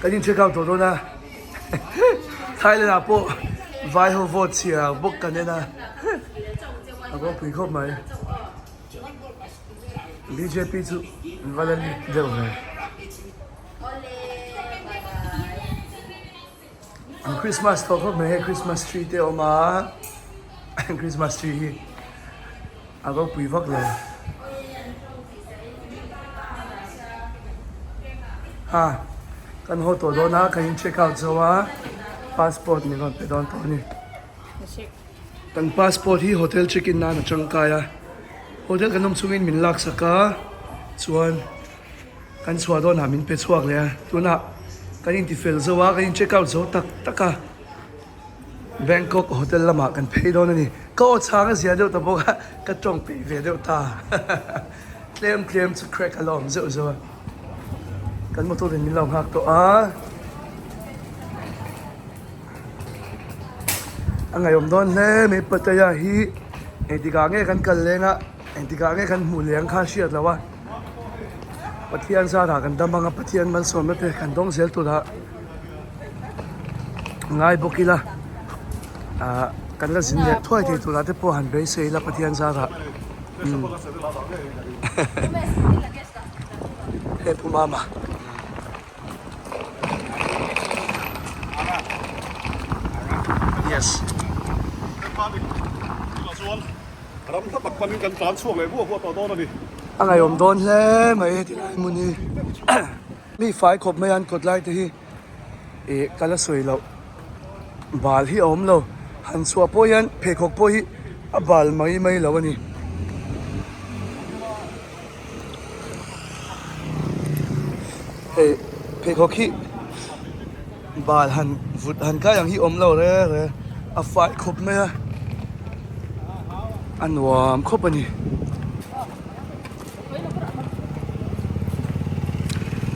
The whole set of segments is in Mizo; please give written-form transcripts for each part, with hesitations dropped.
Kan in check out tawh dawn a, Thailand ah pawh vai ho vote chhia bawk kan en a, a ropui khawp mai. Bjp chu an va la deuh ve. An Christmas tawh khawp mai hei Christmas tree te a awm a Christmas tree hi a ropui vak lo ha kan haw tawh dawn a kan in check out zo a passport min rawn pe dawn tawh a ni kan passport hi hotel check in nan a tangkai a hotel kan awm chungin min laksak a chuan. Kan chhuah dawnah min pe chhuak leh a, tunah kan inti fel zo a, kan in check out zo tak tak a, Bangkok hotel lamah kan phei dawn a ni. Ka aw chhang a zia deuh ta bawk a, ka tawng peih ve deuh ta. Tlem tlem chu crack a la awm zeuh zeuh a, kan motor in min lo nghak tawh a. A ngaihawm dawn hle mai Pattaya hi engtikah nge kan kal leng a, engtikah nge kan hmuh leng kha hriat loh a. Pathian zarah kan dam anga Pathian malsawmna te kan dawng zel turah ngai bawk ila ah kan la zin leh thuai thei turah te pawh han beisei ila Pathian zarah umm hei Pu Mama. Yes. Ram hla tak panin kan tlan chhuak leh vuah vuah tawh dawn a ni. A ngaihawm dawn hle mai heti lai hmun hi. Mi fai khawp mai a an kawt lai te hi ih ka la sawi loh bal hi a awm lo. Han chhuah pawh hian pheikhawk pawh hi a bal mai mai lo a ni. Hei pheikhawk hi bal han vut han kai ang hi awm lo re re a fai khawp mai a a nuam khawp a ni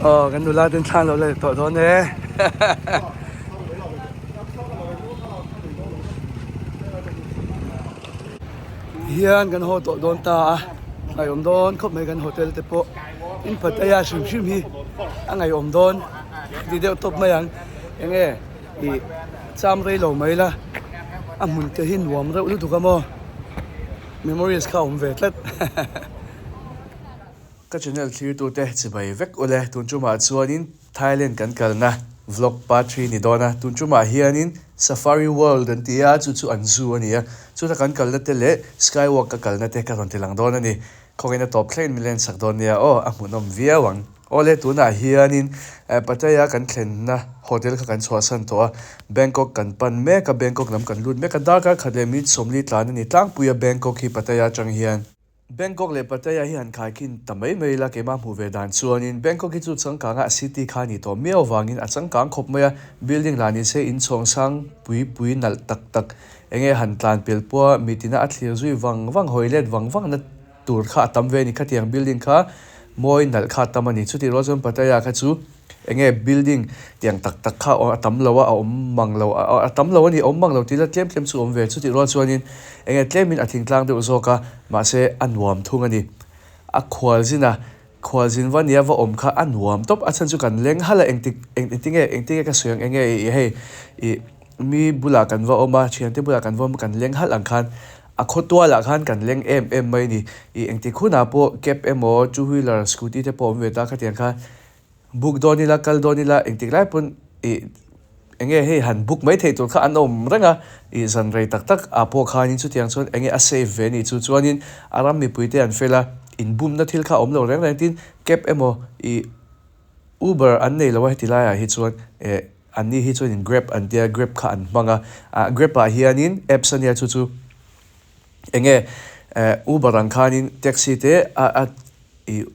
aw kan nula ten thla an lo la leh tawh dawn e. Hian kan haw tawh dawn ta a, ngaihawm dawn khawp mai kan hotel te pawh in Pattaya hrim hrim hi a ngaihawm dawn ti deuh tawp mai ang enge ih cham rei lo mai la a hmun te hi nuam reuh lutuk a maw memories kha a awm ve tlat. Ka channel thlir tute chibai vek ule tun tumah chuanin Thailand kan kalna vlog part 3 ni dawn a, tun tumah hianin Safari World an ti a, chu chu an zoo a ni a, chuta kan kalna te leh Skywalk ka kalna te ka rawn ti lang dawn a ni. Khawngin a tawp thlengin min len chak dawn nia aw, a hmuhnawm viau ang. Awle tunah hianin Pattaya kan thlenna hotel kha kan chhuahsan tawh a, Bangkok kan pan mek a, Bangkok lam kan lut mek a, darkar khat leh minute 40 tlan a ni tlangpui a Bangkok hi Pattaya atang hian. Bangkok leh Pattaya hi han khaikhin ta mai mai ila keimah hmuh ve dan chuanin Bangkok hi chu changkanga a city kha a nih tawh miau avangin a changkang khawp mai a, building lah ni se inchhawng sang pui pui nalh tak tak enge han tlan pel pawha mitina a thlir zui vang vang hawi let vang vang na tur kha a tam ve a ni khatiang building kha mawi nalh kha a tam a ni chutih rual chuan Pattaya kha chu Enge building tiang tak tak kha a tam lo a, a awm mang lo a tam lo a ni, a awm mang lo tih ila tlem tlem chu a awm ve. Chutih rual chuanin enge tlemin a thingtlang deuh zawk a, mahse a nuam thung a ni. A khualzin a, khualzin va nia va awm kha a nuam tawp, a chhan chu kan leng halh a engtik engtinge engtinge ka sawi ang enge ih hei ih mi bulah kan va awm a, thiante bulah kan va awm a kan leng halh ang khan a khawtualah khan kan leng em em mai a ni. Ih engtik hunah pawh cab emaw two wheeler scooty te pawh a awm ve ta khatiang khan Book dawn ila, kal dawn ila, engtik lai pawn ih enge hei han book mai theih tur kha an awm reng a, ih zan rei tak tak ah pawh khanin chutiang chuan enge a safe ve nih chu chuanin a ram mipui te an fel a, inbumna thil kha a awm lo reng reng tin cab emaw ih Uber an nei lo a heti laiah hi chuan eh an ni hi chuanin Grab an tia Grab kha an hmang a, ah Grab ah hianin apps a nia chu chu enge eh Uber ang khanin taxi te a a ih.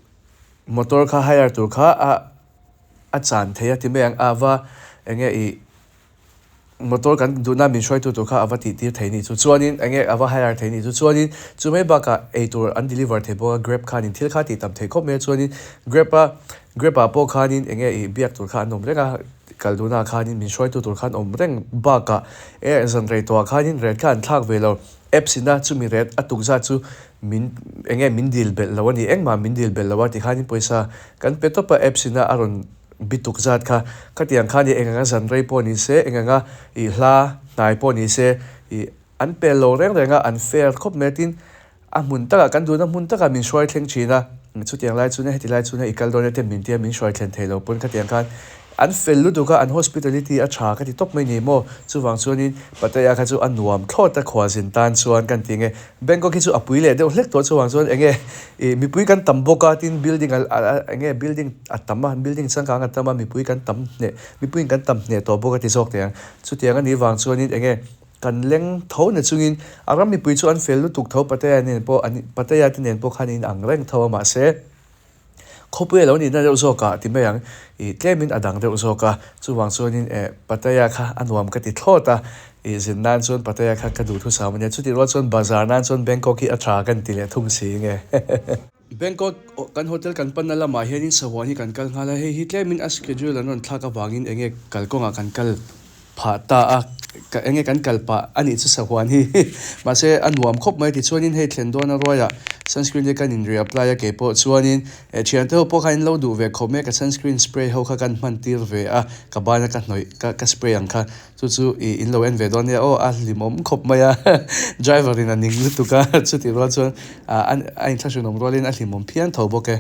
Motor kha hire tur kha a a chan thei a ti mai ang a va enge ih motor kan duhna min hruaitu tur kha a va tih tir thei ni chu chuanin enge a va hire thei ni chu chuanin chu mai bakah eitur an deliver thei bawk a grab khanin thil kha tih tam thei khawp mai a chuanin grab a grab ah pawh khanin enge ih biak tur kha an awm reng a kal duhnaah khanin min hruaitu tur kha an awm reng bakah e zan rei tawhah khanin rate kha an thlak ve lo apps ina chumi rate a tuk zat chu Min enge min dil belh lo a ni, engmah min dil belh lo a tikhanin pawisa kan pe tawp a apps ina a rawn bituk zat kha khatiang khan ih eng anga zan rei pawh ni se eng anga ih hla hnai pawh ni se ih an pel lo reng reng a an fair khawp mai a tin a hmun takah kan duhna hmun takah min hruai thleng thin a chutiang lai chuan heti lai chuan i kal dawn e te min tia min hruai thlen thei lo pawn khatiang khan an fel lutuk a an hospitality a tha ka ti tawp mai ni maw chuvang chuanin Pattaya kha chu a nuam thlawt a khualzin tan chuan kan ti nge Bangkok hi chu a pui leh deuh hlek tawh chuvang chuan eng nge ih mipui kan tam bawk a tin building a eng nge building a tam a building changkang a tam a mipui kan tam hneh mipuiin kan tam hneh tawh bawk a ti zawk teh ang chutiang a nih vang chuanin eng nge kan leng tho na chungin a ram mipui chu an fel lutuk tho Pattaya nen pawh an Pattaya te nen pawh khan in ang reng tho a mahse Khawpui a lo nihna deuh zawk ah ti mai ang ih tlemin a dang deuh zawk a chuvang chuanin eh Pattaya kha a nuam ka ti thlawt a ih zin nan chuan Pattaya kha ka duh thusam a nia chutih rual chuan bazar nan chuan Bangkok hi a tha kan ti leh thung si nge. Bangkok kan hotel kan panna lamah hianin sahuan hi kan kal nghal a hei hi tlemin a schedule an rawn thlak avangin eng nge kalkawngah kan kal phah ta a ka enge kan kal pah a nih chu sahuan hi mahse a nuam khawp mai tichuanin hei thlen dawn a ruaiah sunscreen te kan in reapply a keipawh chuanin eh thiante ho pawh khan in lo duh ve khawp mai a ka sunscreen spray ho kha kan hman tir ve a ka bana ka hnawih ka ka spray ang kha chu chu ih in lo en ve dawn nia aw a hlimawm khawp mai a driver in a ning lutuk a chutih rual chuan ah a inthlahrunawm rualin a hlimawm phian tho bawk e.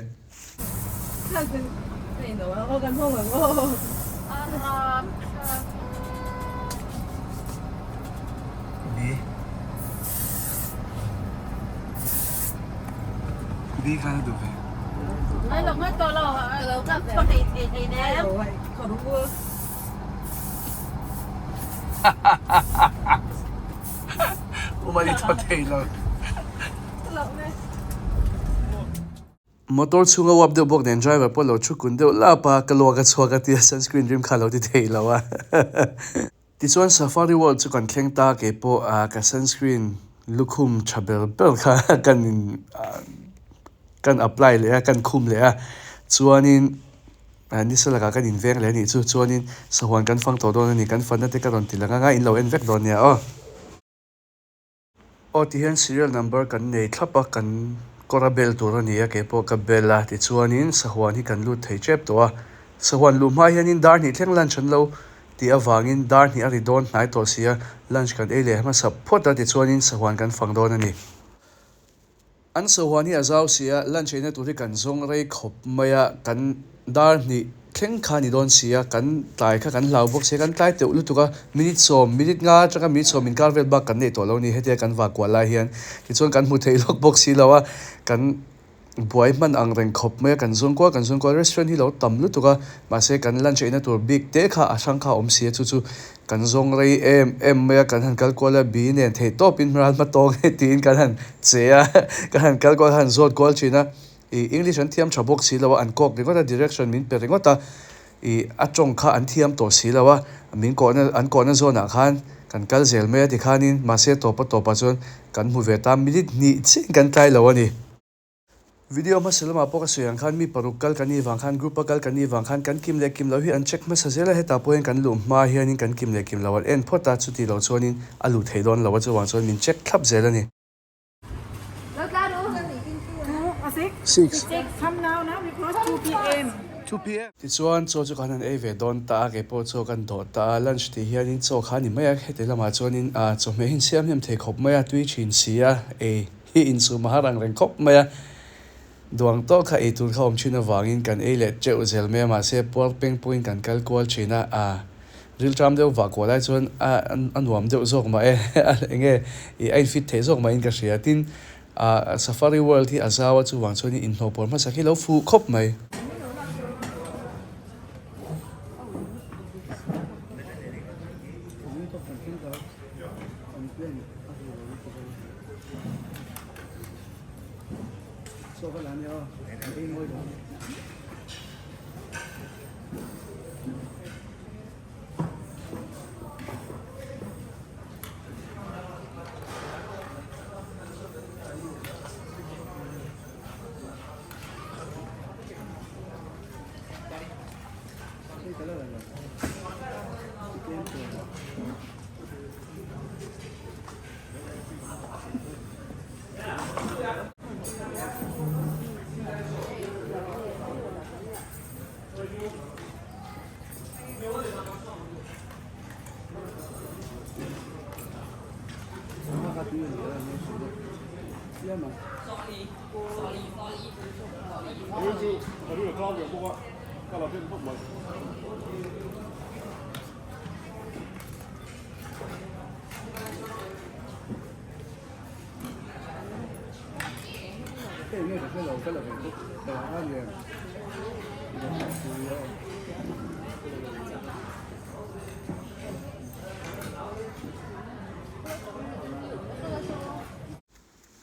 Motor chhunga uap deuh bawk nen driver pawh lo thu kun deuh lap a, ka luak a chhuak a tia sunscreen rim kha a lo ti thei lo a. Tichuan Safari World chu kan thleng ta keipawh ah ka sunscreen lukhum tha ber ber kha kan in kan apply leh a kan khum leh a chuanin nisa lakah kan inveng leh a nih chu chuanin sahuan kan fang tawh dawn a ni kan fanna te ka rawn ti lang anga in lo en vek dawn nia aw. Aw tihian serial number kan nei thlap a, kan kawr a bel tur a ni a, keipawh ka bel a, tichuanin sahuan hi kan lut thei tep tawh a, sahuan luh hma hianin dar hnih thleng lunch an lo tih avangin dar hnih a ri dawn hnai tawh si a, lunch kan ei leh hmasa phawt a, tichuanin sahuan kan fang dawn a ni. An sahuan hi a zau si a, lunch eina tur hi kan zawng rei khawp mai a, kan dar hnih thleng kha a ni dawn si a, kan tlai kha kan hlau bawk si a, kan tlai teuh lutuk a, minute sawm, minute nga atanga minute sawm inkar vel bak kan neih tawh lo a ni, hetia kan vah kual lai hian tichuan kan hmu theih lawk bawk si lo a, kan buai hman ang reng khawp mai a, kan zawng kual kan zawng kual, restaurant hi lo tam lutuk a, mahse kan lunch eina tur bik te kha a hrang kha a awm si a, chu chu Kan zawng rei em em mai a, kan han kal kual a, bi nen theih tawpin hmel hma tawng e tiin kan han che a, kan han kal kual a, han zawt kual thin a, ih English an thiam tha bawk si lo a, an kawk ringawt a, direction min pe ringawt a, ih a tawng kha an thiam tawh si lo a, min kawhna an kawhna zawnah khan kan kal zel mai a tikhanin mahse tawpa tawpah chuan kan hmu ve ta, minute hnih chiahin kan tlai lo a ni. Video hmasa lamah pawh ka sawi ang khan mi paruk kal kan nih vang khan group a kal kan nih vang khan kan kim leh kim loh hi an check hmasa zel a, hetah pawh hian kan luh hma hianin kan kim leh kim loh an en phawt a, chuti lo chuanin a luh theih dawn lo a, chuvang chuan min check thlap zel a ni. Tichuan chaw chu kan han ei ve dawn ta a, keipawh chaw kan dawh ta a, lunch tih hianin chaw kha a ni mai a, heti lamah chuanin chawhmeh hi insiam hnem thei khawp mai a, tui thin si a, ei. Hi insum a har ang reng khawp mai a, duang tawk kha ei tur kha awm thin avangin kan ei leh teuh zel mai a, mahse puar peng pawhin kan kal kual thin a, a rilṭam deuh vah kual lai chuan a a nuam deuh zawk mah e, eng nge ih a infit theih zawk mahin ka hria, tin ah Safari World hi a zau a chuvang chuan inhnawh pawl hmasak hi lo fuh khawp mai. tui a ni a an lo sawi bawk chiam a. Hei nge ka hrelo ka la ve bawk a lian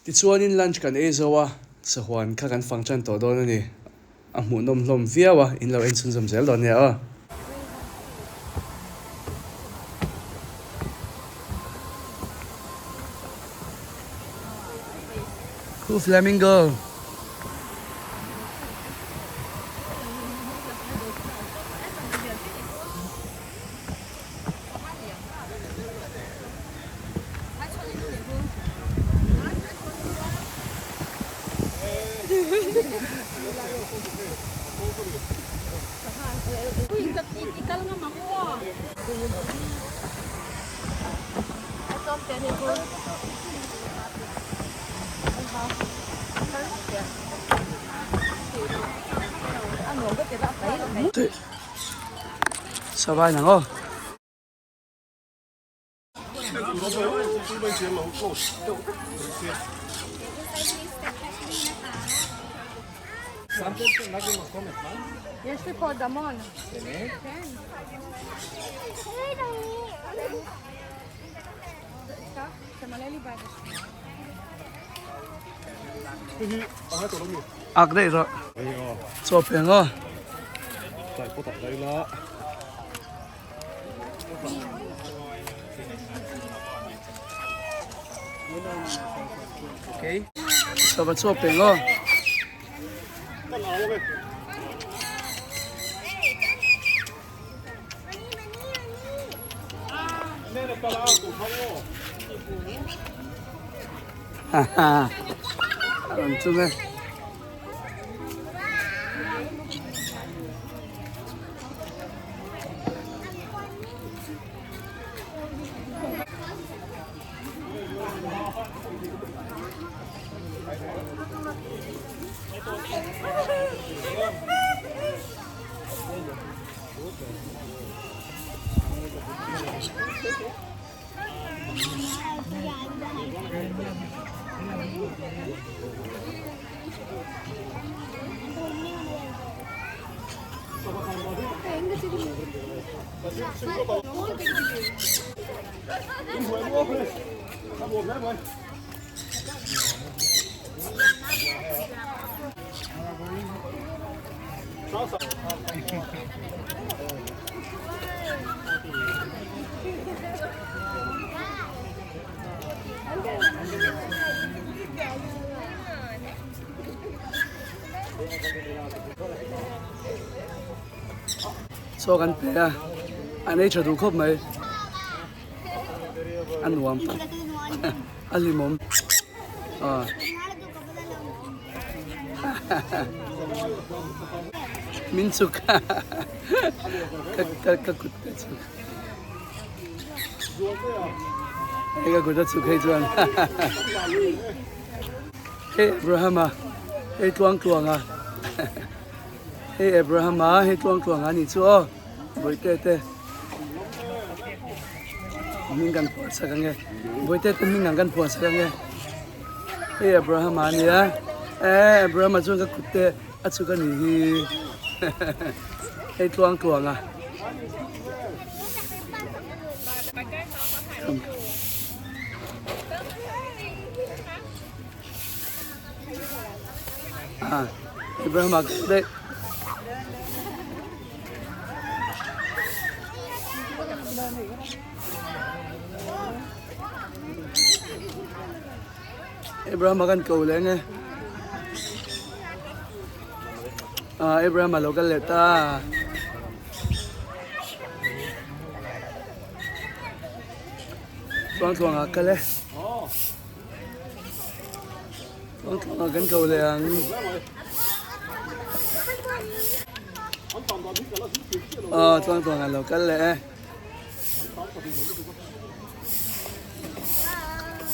Tichuanin lunch kan ei zo a, sahuan kha kan fang tan tawh dawn a ni. A hmuhnawm hlawm viau a, in lo en chhunzawm zel dawn nia aw. Khu flamingo. Savai nang aw. Ak daih rawh. Chaw peng aw. Sava chaw peng aw. Ha ha. A rawn chung e. Chaw kan pe a, an ei tha duh khawp mai, a nuam a hlimawm aw. Min chuk ka ka kut te chuk hei ka kut a chuk hei chuan hei Abraham a hei tluang tluang a hei Abraham a hei tluang tluang a nih chu aw bawihte te hming kan phuah sak ange bawihte te hming ang kan phuah sak ange. Hei Abraham a nia eh Abraham a chuan ka kut te a chhuk a nih hi hei tluang tluang a ah Abraham a daih. Abraham a kan ko leh nge ah Abraham a lo kal leh ta tluang tluang ah kal e tluang tluang ah kan ko leh ang ah tluang tluang ah lo kal leh e.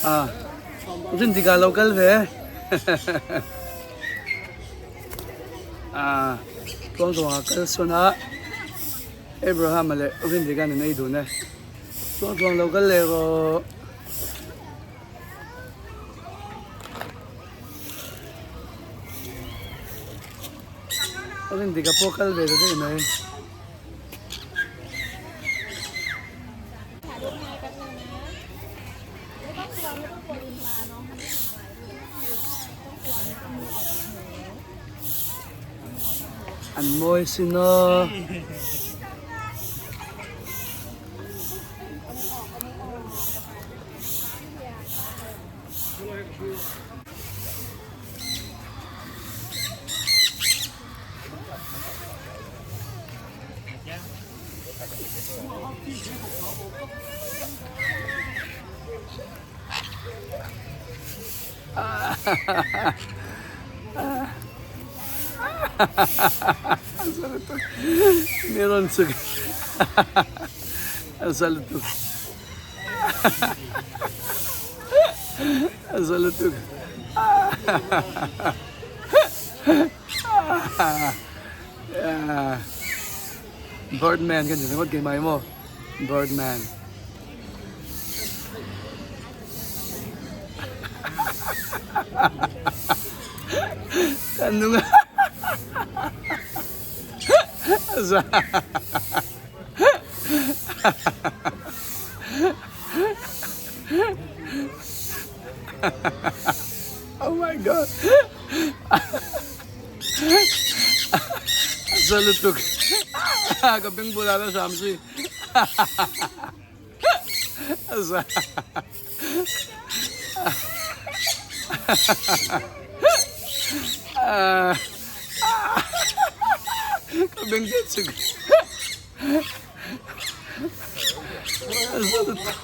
Ah. Rindika lo kal ve. Ah, Tluangtluanga kal sawn a, Abraham-a leh Rindika an inei dun e. Tluangtluang lo kal leh rawh. Rindika pawh kal ve ta daih mai. An mawi sin aw. Mi rawn chuk a za lutuk a za lutuk Birdman kan ti ringawt keimah hi maw Birdman. Kan nung a za. Oh my god. A za lutuk. Ka beng bulah la hram zui. A za. Ka beng te chuk. A za lutuk.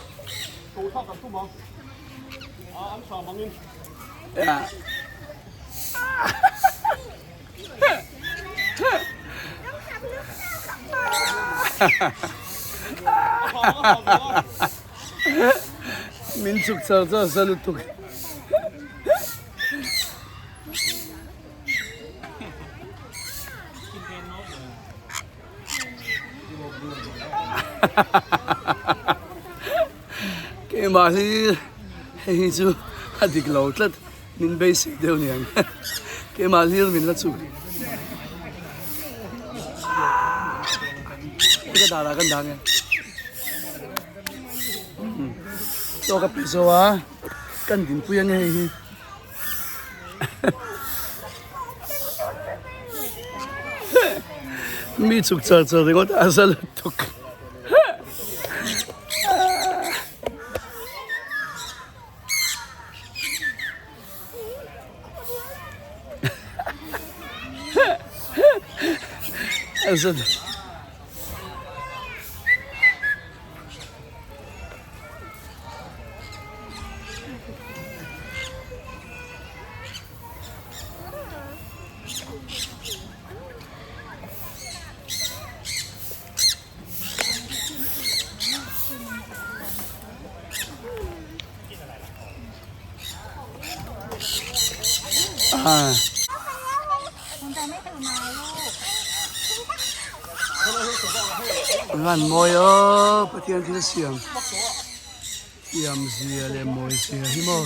Yeah. Min chuk char char sa lutuk. Keimah hi hei hi chu a dik lo tlat. Min beisei deuh niang keimah hlir min la chuk. Ka dar ah kan dah nge. Chaw ka pe zo a kan dinpui ange hei hi. Mi chuk char char ringawt a za lutuk. An mawi aw Pathian thil siam thiam zia leh mawi zia hi maw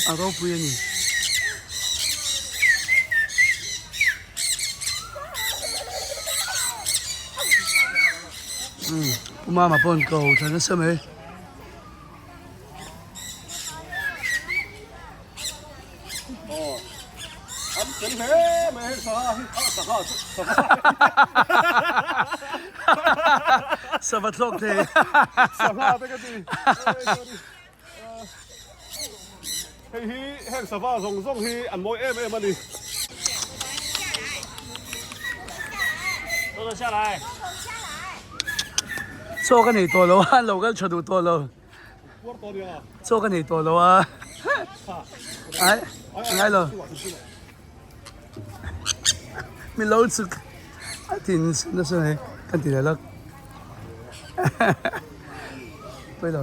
a ropui a ni. Pu Mama pawh an ko thla nasa mai. Sava thlawk thei. Hei hi heng sava zawng zawng hi an mawi em em a ni. Chaw ka nei tawh lo a, lo kal tha duh tawh lo. Chaw ka nei tawh lo a. Ai, ngai lo. Mi lo chuk a tin nasa mai kan ti leh lawk. Pawi lo.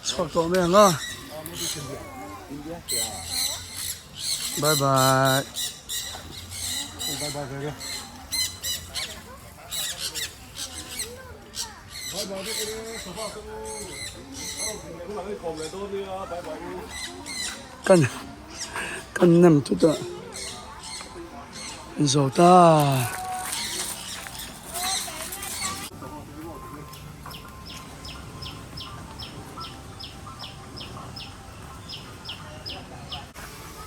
Chhuak tawh mai ang a. Bye bye. Bye bye ve. Bye bye vek e sofa te u. Kan kan nem tut a zo ta.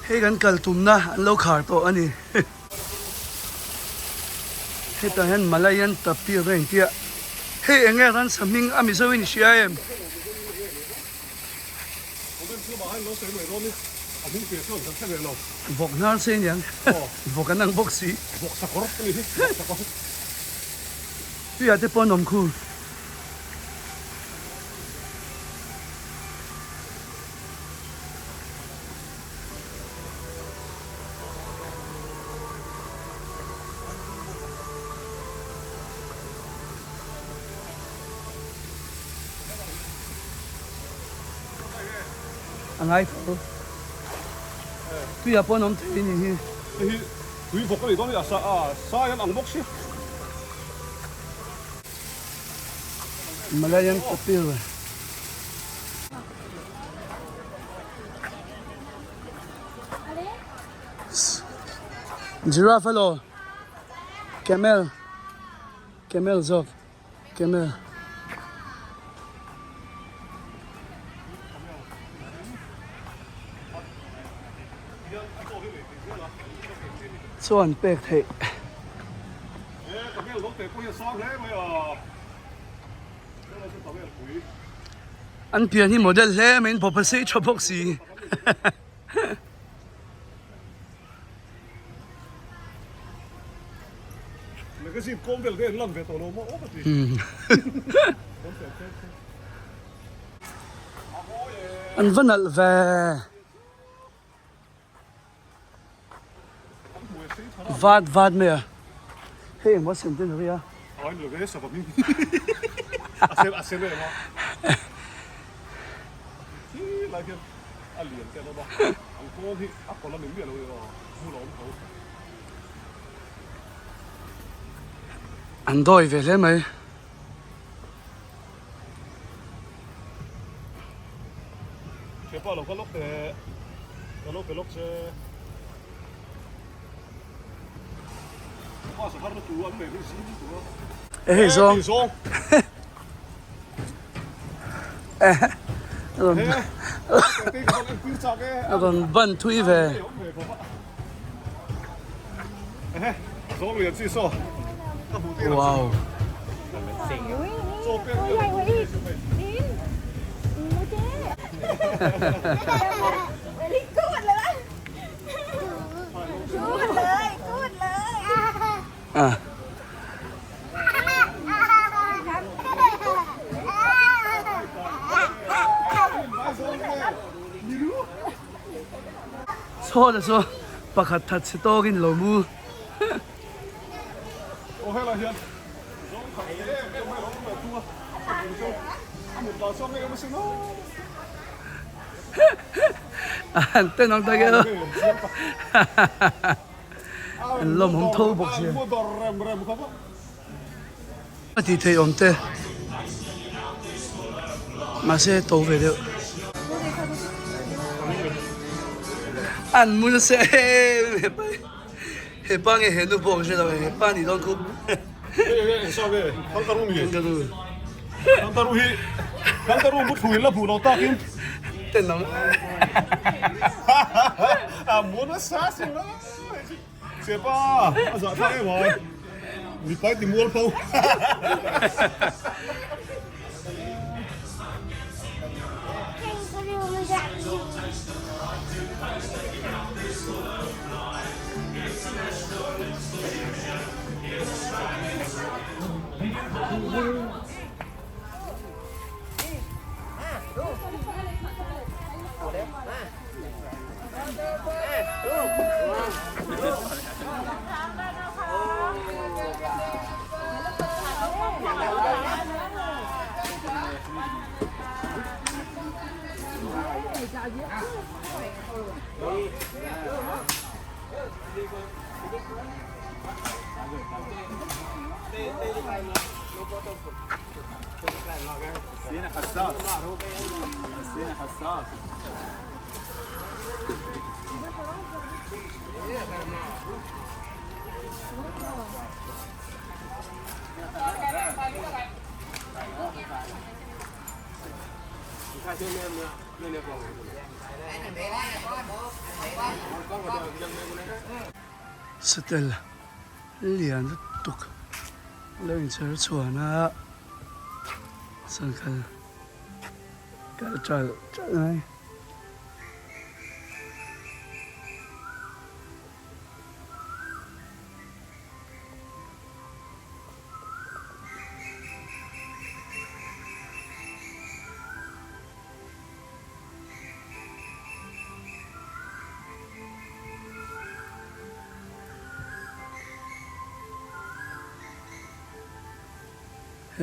Hei kan kal tumna an lo khar tawh a ni. Hetah hian Malayan tapir a intia. Hei eng nge ransa hming a Mizo in i hria em? Vawk hnar che aniang. Vawk an ang bawk si. Tuiah te pawh an awm khu. A ngai tho. Tuiah pawh an awm thei a nih hi. Hei hi tui bawk a nih dawn hi a sa a sai an ang bawk si. Malayan tapir. Giraffe alo camel camel zawk camel chuan pek theih. An pian hi model hle mai in bawp a sei tha bawk si. An va nalh ve. Vat vat mai a. Hei engmaw sen te ni a. An dawi ve hle mai. Hei zawng a rawn ban thui ve. Wow. Ah. Chhawna chu pakhat that chhe tawkin lo mu. An tenawm tak e aw. An lawmawm tho bawk sia. A tih theih awm te mahse to ve deuh. An mu nasa em hepa hi hepa nge henu pawh ka hre lo hepa nih dawn khup. Tenawm. Chepa, a zah thlak em ai. Mipai ti mual pho. Satel lian lutuk lo inchher chhuan a sanghal kal ṭalh ṭalh mai.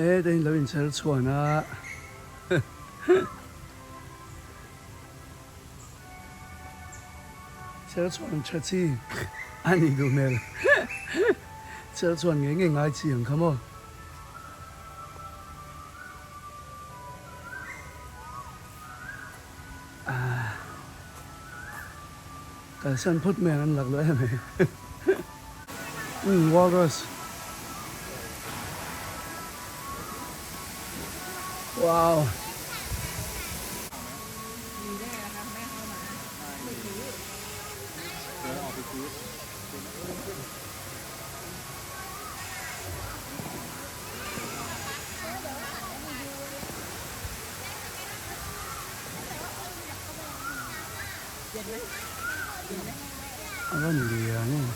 Heta in lo inchher chhuan a Chher chhuan tha chi a nih duh hmel chher chhuan ngei ngei ngai chi ang kha maw. Kalsan phawt mai ang an lak loh em mai. Umm walrus. Wow. A rawn lian em.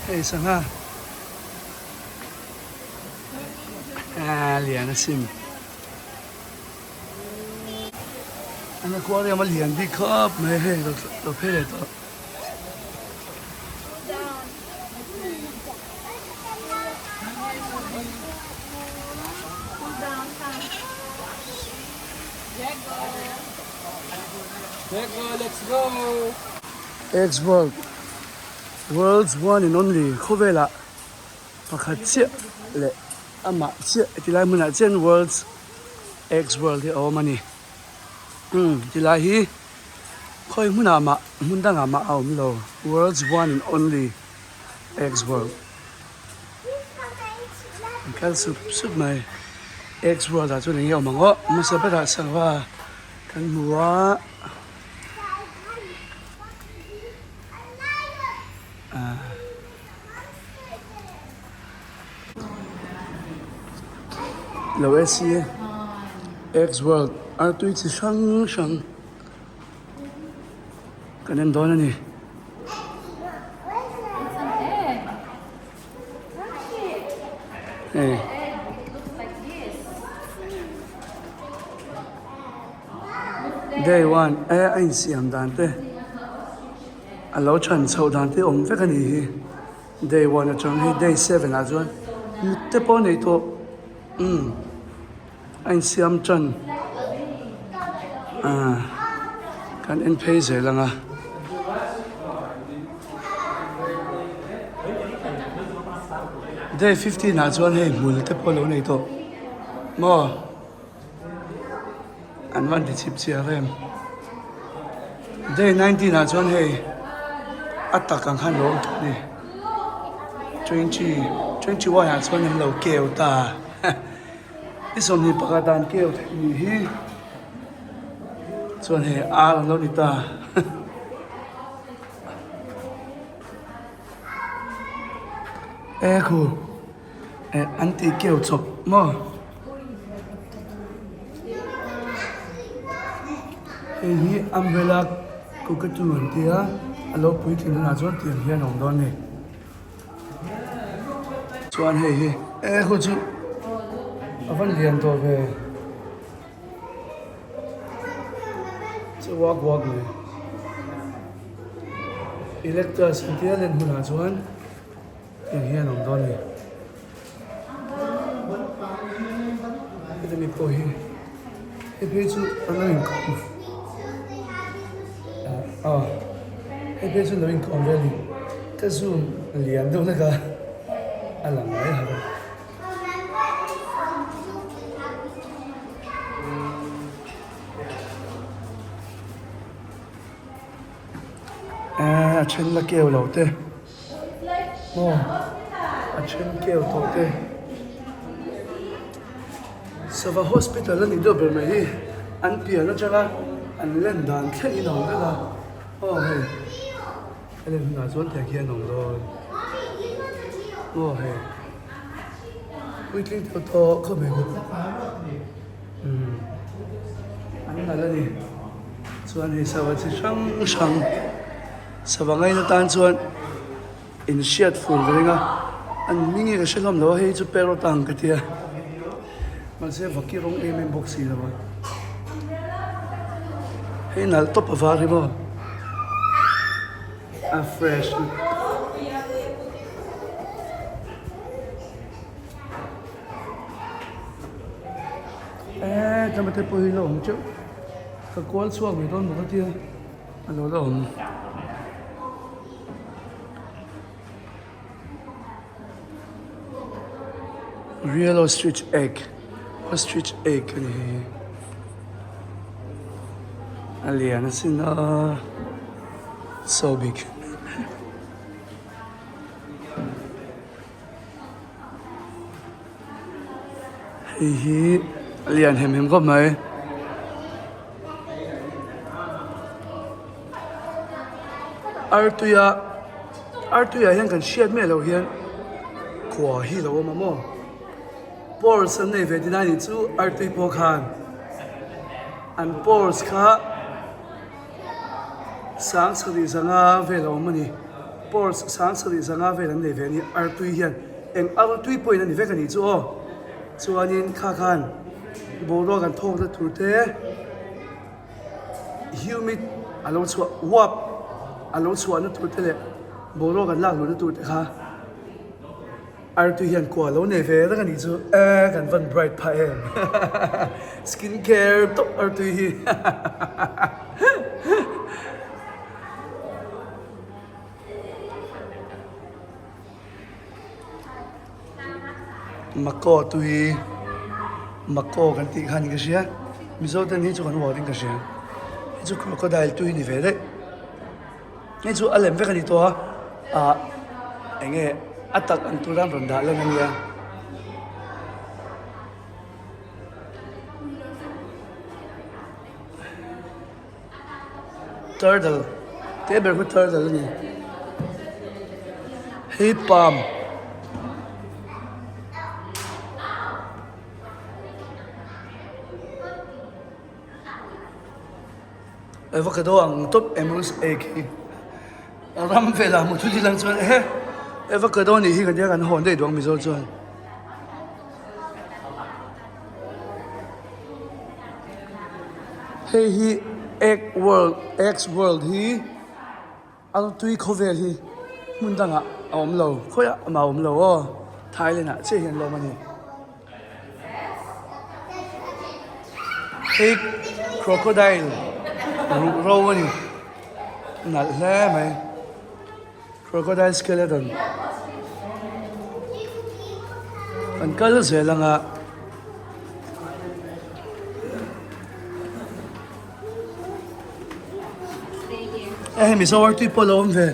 Hei sangha lian asin an aquarium a lian bik khawp mai hei lo phei leh tawh. X world world's one and only khawvelah pakhat chiah leh amah chiah tilai hmunah chian world's X world hi a awm a ni umm tilai hi khawi hmunah mah hmun dangah mah a awm lo world's one and only X world an kal sup sup mai X world ah chuan eng nge awm ang aw hmasa berah sangha kan hmu a ah lo e si X world artui chi hrang hrang kan en dawn a ni. Hei. Day one e a insiam dan te a lo than chhoh dan te awm vek a ni hi day one atang hi day seven ah chuan mut te pawh a nei tawh umm. A insiam tan ah kan en phei zel ang a. Day 15 ah chuan hei hmul te pawh a lo nei tawh maw an van ti chip chiar em. Day 19 ah chuan hei a tak ang khan lo awm tawh a ni. 20 21 ah chuan an lo keu ta. I sawmhnih pakhat dan keu theih ni hi chuan hei ar an lo ni ta e khu eh an tih keu chawp maw hei hi umbrella. Cockatoo an tia a lo puitling hunah chuan tiang hian a awm dawn a ni. Chuan hei hi e khu chu a van lian tawh ve chu uak uak mai electus an tia len hunah chuan tiang hian a awm dawn a ni. Heta mi pawh hi hei phei chu an lo inkawm ah hei phei chu an lo inkawm vel a ni ka zoom lian deuh hlek a a lang mai har a. A then la keu lo te. Maw a then keu tawh te sava hospital a nih deuh ber mai hi an pian atanga an len dan thleng in a awm vek a aw hei a len hunah chuan tiang hian a awm dawn aw hei puitling tawh tawh khawp mai bawk umm an nalh a ni chuan hei sava chi hrang hrang. Sava ngaina tan chuan in hriat fur ka ring a, an hming hi ka hre hlawm lo a, hei chu parrot ang ka tia mahse vaki rawng em em bawk si lo a, hei nalh tawp a var hi maw a fresh lutuk. Eee tlama te pawh hi la awm teuh ka kual chhuak mai dawn maw ka tia. A lo la awm. Real ostrich egg ostrich egg a ni hei a lian asin a so big. Hei hi a lian hem hem khawp mai. Artuia artuiah hian kan hriat miah loh hian khua hi lo awm a maw pores an nei ve tihna a nih chu artui pawh khan an pores kha. Sangsarih zanga vel a awm a ni. Porsche sangsarih zanga vel an nei ve a ni. Artui hian eng artui pawhin a ni vek a nih chu aw. Chuanin kha khan boruak an thawkna tur te humid a lo chhuah uap a lo chhuahna tur te leh boruak an lak luhna tur te kha Artui hian kua lo nei ve reng a nih chu e kan van bright phah em skin care tawp artui hi Makaw tui makaw kan tih khan ka hria Mizo ten hi chu kan uar in ka hria hei chu crocodile tui ni ve daih. Hei chu a lem vek a ni tawh a ah eng nge a tak ang tur an rawn dah lan a nia. Turtle te ber khu turtle a ni hei palm. Avocado ang tawp emus egg hi ram velah hmu thut ilang chuan ehe avocado nih hi kan tia kan hawn daih duh ang mizo chuan. Hei hi egg world eggs world hi a tui khawvel hi hmun dangah a awm lo khawiah mah a awm lo aw Thailand ah chiah hian an la awm a ni. Hei crocodile ruh ro a ni nalh hle mai crocodile skeleton kan kal zel ang a. Hei mizo artui pawh a lo awm ve.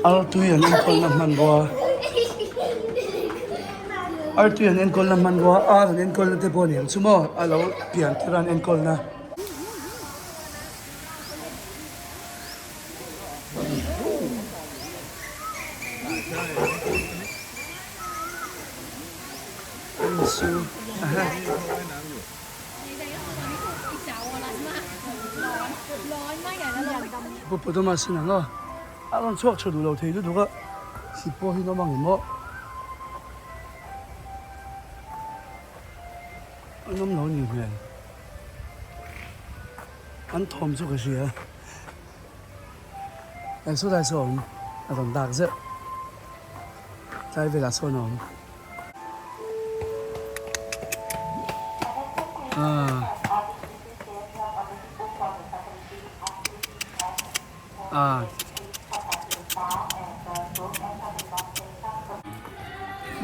Artui an enkawlna hmanrua artui an enkawlna hmanrua ar an enkawlna te pawh a ni ang chu maw a lo pian tir a an enkawlna. An insu aha. Hippopotamus in ang a, a rawn chhuak tha duh lo thei lutuk a, hippo hi an awm ang em aw? An awm lo ni hmel. An thawm chu ka hria. Eng saw lai saw a awm a rawn dak zeuh. Tlai velah sawn a awm. Ah. Ah.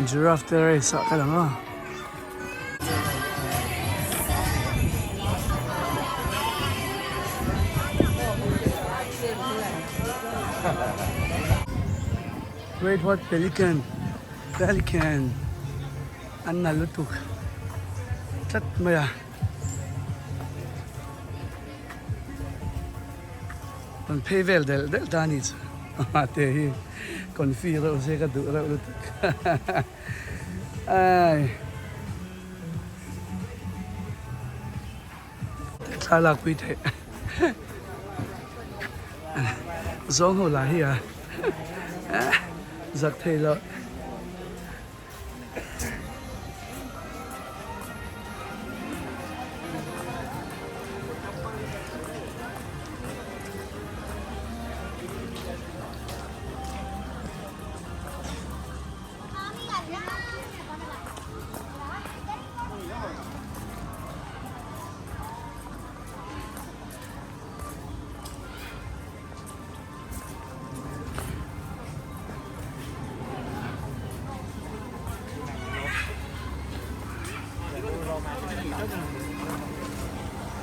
Giraffe terrace ah ka lang a. Great White Pelican Pelican an nalh lutuk tlat mai a. Rawn phei vel delh delh ta a nih chu amah te hi confi reuh se ka duh reuh lutuk ai thla lak pui theih zawng ho lah hi a zak thei lo.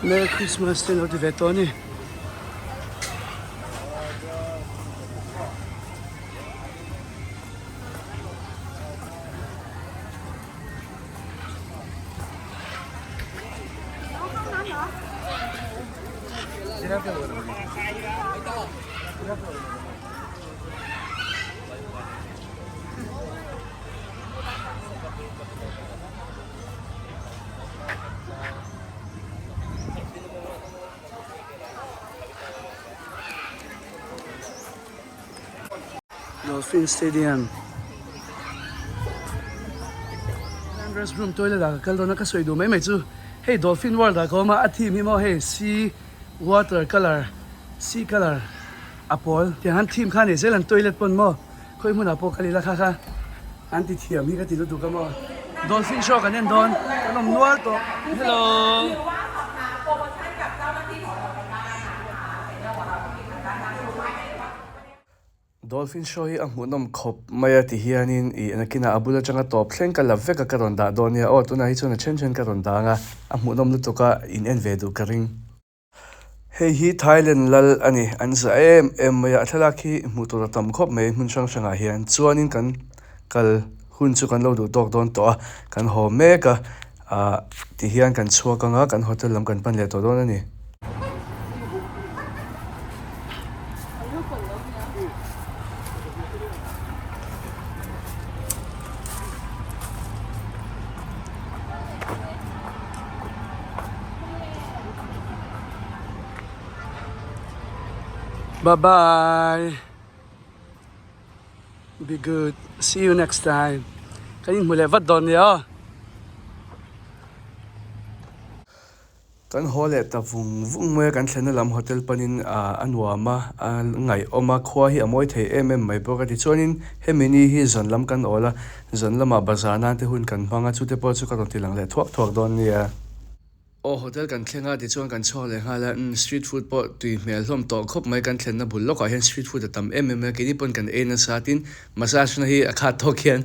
Merry Christmas te an lo ti ve tawh a ni. Dolphin Stadium Restroom toilet ah ka kal dawn a ka sawi duh mai mai chu hei Dolphin World ah ka awm a a theme hi maw hei sea water colour sea colour a pawl tiang han theme kha a nei zel an toilet pawn maw khawi hmunah pawh kal ila kha kha an ti thiam hi ka ti lutuk a maw Dolphin show kan en dawn kan awm nual tawh hello. Dolphin show hi a hmuhnawm khawp mai a ti hianin ih nakinah a bul atanga tawp thleng ka la vek a ka rawn dah dawn nia aw tunah hi chuan a then then ka rawn dang a a hmuhnawm lutuk a in en ve duh ka ring. Hei hi Thailand lal a ni an za em em mai a a thlalak hi hmuh tur a tam khawp mai hmun hrang hrangah hian chuanin kan kal hun chu kan lo duh tawk dawn tawh a kan haw mek a ah ti hian kan chhuak ang a kan hotel lam kan pan leh tawh dawn a ni. Bye bye Be good See you next time Kan inhmu leh vat dawn nia aw. Kan haw leh ta vung vung mai a, kan thlenna lam hotel panin a nuam a, a ngaihawm a, khua hi a mawi thei em em mai bawk a. Tichuanin hemi ni hi zan lam kan awl a, zan lamah bazar nan te hun kan hmang a, chute pawh chu ka rawn ti lang leh thuak thuak dawn nia. Aw hotel kan thleng a tichuan kan chhuak leh nghal a, umm street food pawh tui hmel hlawm tawh khawp mai kan thlenna bul lawkah hian street food a tam em em a, keini pawn kan ei nasa tin massage na hi a khat tawk hian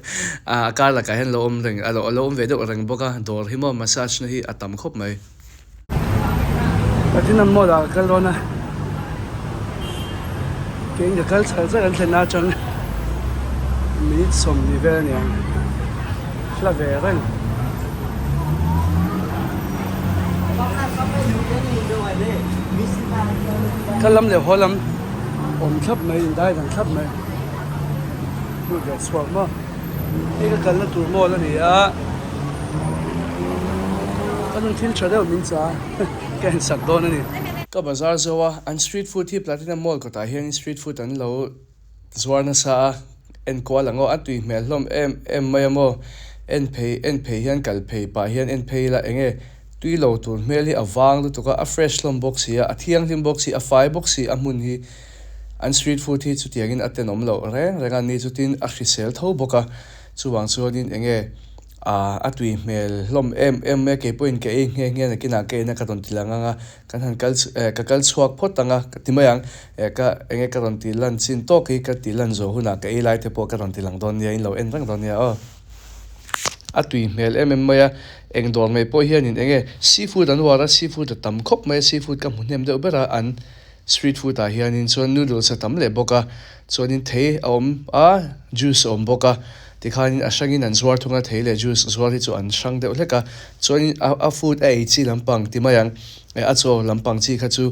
a kar lakah hian lo awm reng a lo awm ve deuh reng bawk a, dawr hi maw massage na hi a tam khawp mai. Platinum mall ah ka kal dawn a, keiin ka kal chhal zet an thlenna atang minute 20 vel a niang hla ve reng. Ka lam leh haw lam awm thlap mai indai dang thlap mai hmuh ve chhuak maw hei ka kalna tur mall a ni a. Ka nu thil tha deuh min cha a, ka en sak dawn a ni. Ka bazar zo a, an street food hi Platinum Mall kawtah hianin street food an lo zuar nasa a, en kual ang aw, a tui hmel hlawm em em mai a maw, en phei en phei hian kal phei pah hian en phei ila eng nge tui lo tur hmel hi a vang lutuk a, a fresh hlawm bawk si a, a thianghlim bawk si, a fai bawk si a hmun hi an street food hi chutiangin a tenawm loh reng reng a ni chutin a hrisel tho bawk a, chuvang chuanin eng nge. Ahh a tui hmel hlawm em em mai a kei pawhin ka ei nghe nghe nakinah ka ina ka rawn ti lang ang a kan han kal eh ka kal chhuak phawt ang a ka ti mai ang eh ka eng nge ka rawn ti lan chin tawk hi ka ti lan zawh hunah ka ei lai te pawh ka rawn ti lang dawn nia in lo en reng dawn nia aw. A tui hmel em em mai a eng dawr mai pawh hianin eng nge seafood an uar a seafood a tam khawp mai a seafood ka hmu hnem deuh ber a an street food ah hianin chuan noodles a tam leh bawk a chuanin thei a awm a juice a awm bawk a tikhanin a hrangin an zuar thung a thei leh juice zuar hi chu an hrang deuh hlek a chuanin a a food a ei chi lampang ti mai ang eh a chaw lampang chi kha chu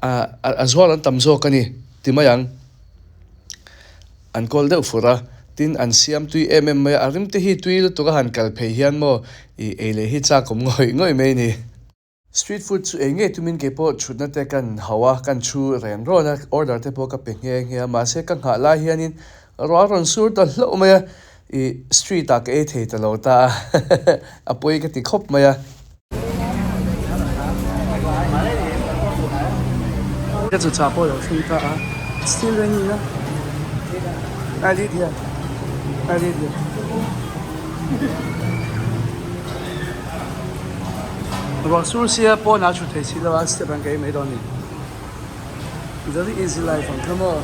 ah a zuar an tam zawk a ni ti mai ang an kawl deuh fur a tin an siam tui em em mai a a rim te hi tui lutuk a han kal phei hian maw ih ei leh hi chak awm ngawih ngawih mai a ni. Street food chu ei ngei tumin kei pawh thutna te kan hauh a, kan thu ren rawn a, order te pawh ka pe nghe nghe a, mahse ka nghah lai hianin ruah a rawn sur ta hlauh mai a, ih street ah ka ei thei ta lo ta a, a pawi ka ti khawp mai a. Ka chu chah pawh a lo thleng ta a, still raining a, I live here, I live here. Ruah sur sia pawn a thu thei si lo a step an ka ei mai dawn a ni. Very easy life ang kha maw.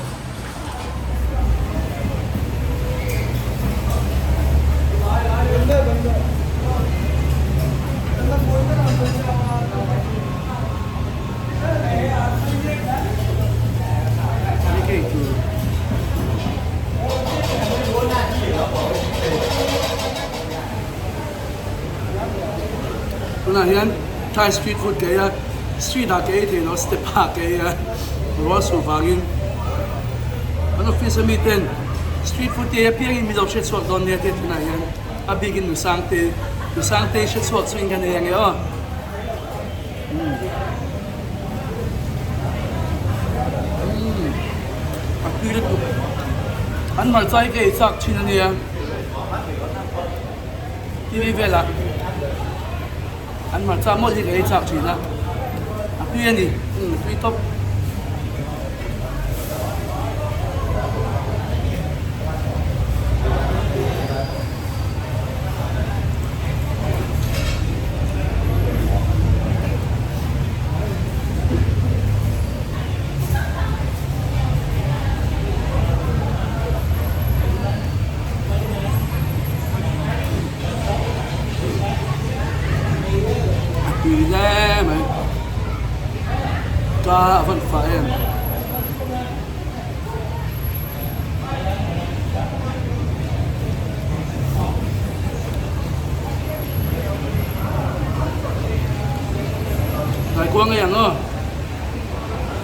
Tunah hian Thai street food ka ei a, street ah ka ei thei lo step ah ka ei a, rual suh vangin kan office ami ten street food te apiangin min lo hre chhuak dawn nia tia tunah hian a bikin Nusangte, Nusangte hre chhuak chu in kan ei ange aw. A tui lutuk an hmarcha hi ka ei chak thin a nia TV velah an hmarcha mawlh hi ka ei chak thin a a tui a ni a tui tawp. A tui hle mai ka a van fah em. Tlai kuang ngei ang aw